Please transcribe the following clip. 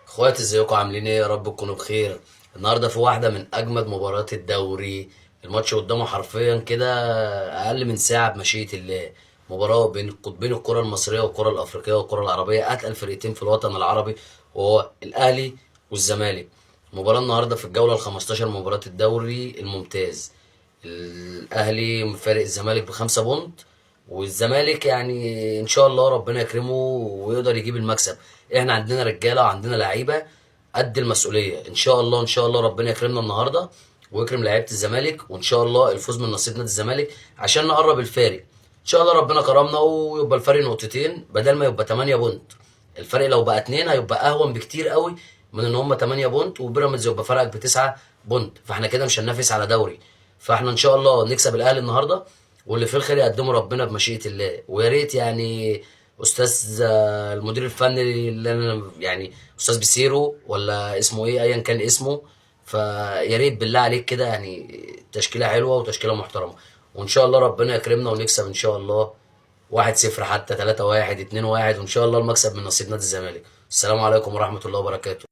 اخواتي ازيكم عاملين ايه؟ يا رب تكونوا بخير. النهارده في واحدة من اجمد مباريات الدوري. الماتش قدامه حرفيا كده اقل من ساعة بمشيئة الله. مباراة بين قطبين الكره المصرية والكره الافريقية والكره العربيه، اتقل فرقتين في الوطن العربي، وهو الاهلي والزمالك. مباراة النهارده في الجولة ال 15 مباراة الدوري الممتاز. الاهلي فارق الزمالك ب5 بونت، والزمالك يعني ان شاء الله ربنا يكرمه ويقدر يجيب المكسب. احنا عندنا رجاله وعندنا لعيبة قد المسؤولية. ان شاء الله ان شاء الله ربنا يكرمنا النهارده ويكرم لعيبة الزمالك، وان شاء الله الفوز من نصيب نادي الزمالك عشان نقرب الفارق. ان شاء الله ربنا كرمنا ويبقى الفرق نقطتين بدل ما يبقى 8 بونت. الفرق لو بقى 2 هيبقى اهون بكتير قوي من ان هم 8 بونت وبيراميدز يبقى فرقك ب9 بونت، فاحنا كده مش هننافس على دوري. فاحنا ان شاء الله نكسب الاهلي النهارده، واللي في الخير يقدمه ربنا بمشيئة الله. ويا ريت يعني استاذ المدير الفني اللي انا يعني استاذ بيسيرو ولا اسمه ايه ايا كان اسمه، فيا ريت بالله عليك كده يعني تشكيله حلوة وتشكيله محترمه، وان شاء الله ربنا يكرمنا ونكسب ان شاء الله 1-0 حتى 3-1 2-1، وان شاء الله المكسب من نصيب نادي الزمالك. السلام عليكم ورحمة الله وبركاته.